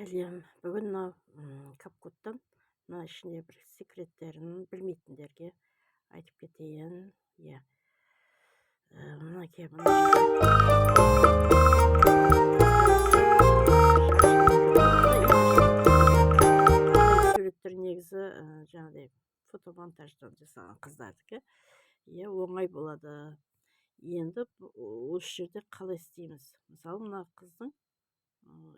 Сәлем! Бүгін мынау CapCut-тан мына ішінде бір секреттерін білмейтіндерге айтып кетейін, иә. Мінекей, мына суреттер негізі жаңағыдай фотомонтаждан жасаған қыздардікі, иә, оңай болады. Енді осы жерде қалай істейміз? Мысалы, мына қыздың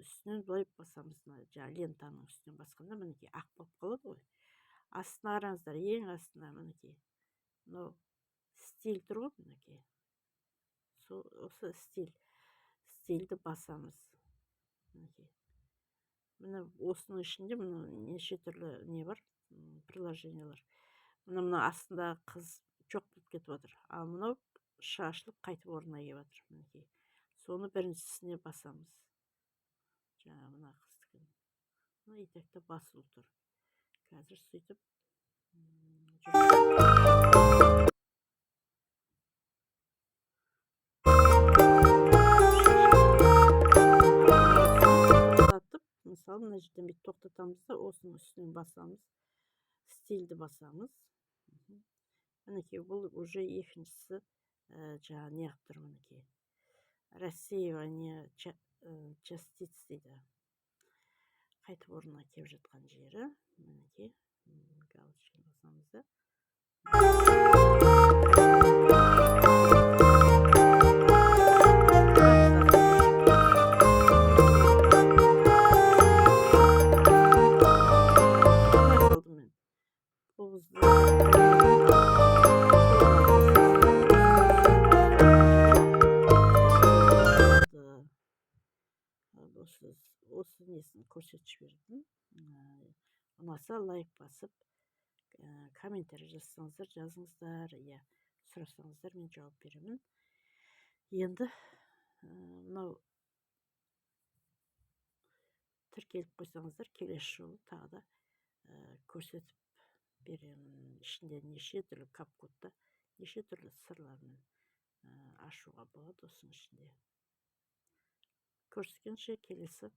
үстінен былай басамыз. Мына жаңағы лентаның үстінен басқанда, мінекей, ақ болып қалады ғой. Астына қараңыздар, ең астына, мінекей, мынау стиль тұр ғой, мінекей, сол осы стильді басамыз. Мінекей, міне, осының ішінде мына неше түрлі не бар, приложениялар. Мына астындағы қыз жоқ болып кетіп жатыр, ал мынау шашылып, қайтып орнына келіп жатыр. Мінекей, соны біріншісіне басамыз, жаңағы мына қыздікін. Мына и так та басылып тұр қазір. Сөйтіп жүргіземіз. Тоқтатып, мысалы, мына жерден бүйтіп тоқтатамыз да, осының үстінен басамыз, стильді басамыз. Мінекей, бұл уже екіншісі, жаңағы неғып тұр, мінекей, рассеивание частиц дейді. Қайтып орнына келіп жатқан жері, мінекей, галочканы басамыз да. Қалдым мен. Бұл қызды осы несін көрсетіп жібердім. Ұнаса, лайк басып, комментарий жазсаңыздар, жазыңыздар, иә, сұрасаңыздар, мен жауап беремін. Енді мынау тіркеліп қойсаңыздар, келесі жолы тағы да көрсетіп беремін. Ішінде неше түрлі, CapCut-та неше түрлі сырлармен ашуға болады осының ішінде. Көріскенше, келесі.